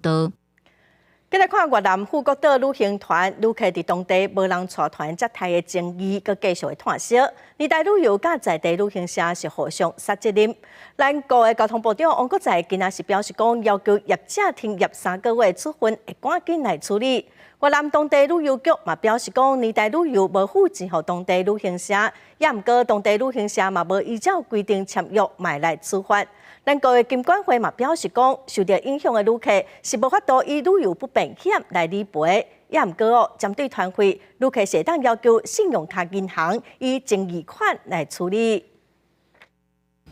道。繼來看越南富國島旅行團旅客佇當地無人帶團接待的爭議，閣繼續會湠燒。年代旅遊佮在地旅行社是互相推責任。咱國的交通部長王國材今仔是表示講，要求業者停業3個月處分，會趕緊來處理。越南當地旅遊局嘛表示講，年代旅遊無付錢予當地旅行社，也毋過當地旅行社嘛無依照規定簽約，嘛會來處罰。咱國的金管會嘛表示講，受著影響的旅客是無法度以旅遊不便險來理賠，也毋過哦，針對團費，旅客是會當要求信用卡銀行以爭議款來處理。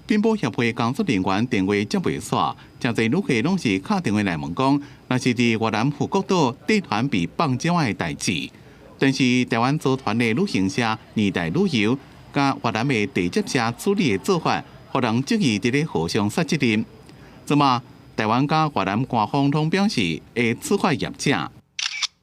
檳保協會工作人員電話接袂煞，誠濟旅客攏是敲電話來問講，若是佇越南富國島帶團被放鳥的代誌。但是台灣組團的旅行社年代旅遊佮越南的地接社處理的做法，予人質疑佇咧互相推責任。這馬台灣佮越南官方攏表示會處罰業者。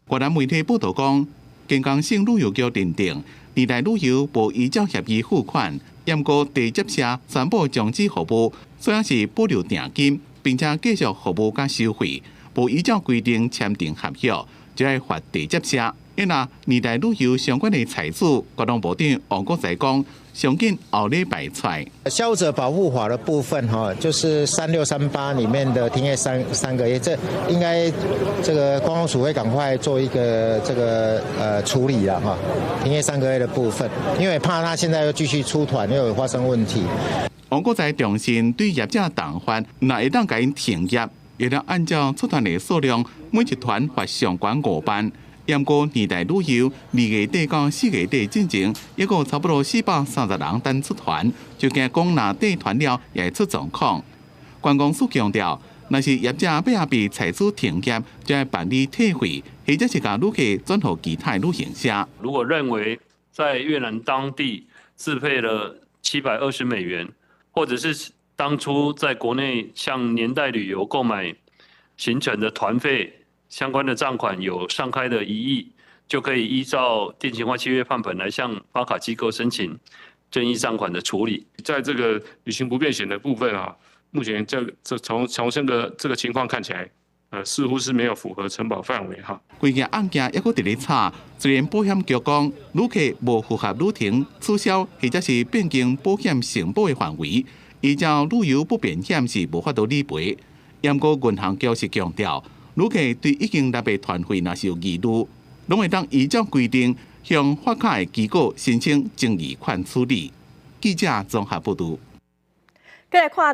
越南媒體報導講，健江省旅遊局認定年代旅遊無依照協議付款，毋過地接社宣布終止服務，雖然是保留訂金，並且繼續服務佮收費，無依照規定簽訂合約，就愛罰地接社。因為年代旅遊相關的財主，交通部長王國材講，上緊後禮拜出來。消費者保護法的部分，哈，就是3638裡面的停業三個月，這應該這個觀光署會趕快做一個這個處理啦，哈，停業三個月的部分，因為怕他現在又繼續出團，又有發生問題。王國材重申對業者重罰，若會當共𪜶停業，會當按照出團的數量，每一團罰上懸5萬。毋過年代旅遊2月底到4月底進前，抑閣差不多430人等出團，就驚講若帶團了也會出狀況。觀光署強調，若是業者欲被採取停業，就愛辦理退費，或者是共旅客轉予其他旅行社。如果認為在越南當地自費了720美元，或者是當初在國內向年代旅遊購買行程的團費，相關的賬款有上開的疑義，就可以依照定型化契約範本來向發卡機構申請爭議賬款的處理。在這個旅行不便險的部分啊，目前這從這個情況看起來，似乎是沒有符合承保範圍哈。規件案件猶閣佇咧查，雖然保險局講旅客無符合旅程取消或者是變更保險承保的範圍，依照旅遊不便險是無法度理賠。毋過銀行局是強調，旅客對已經納的團費若是有疑慮，攏會當依照規定向發卡的機構申請爭議款處理。記者綜合報導。繼來看。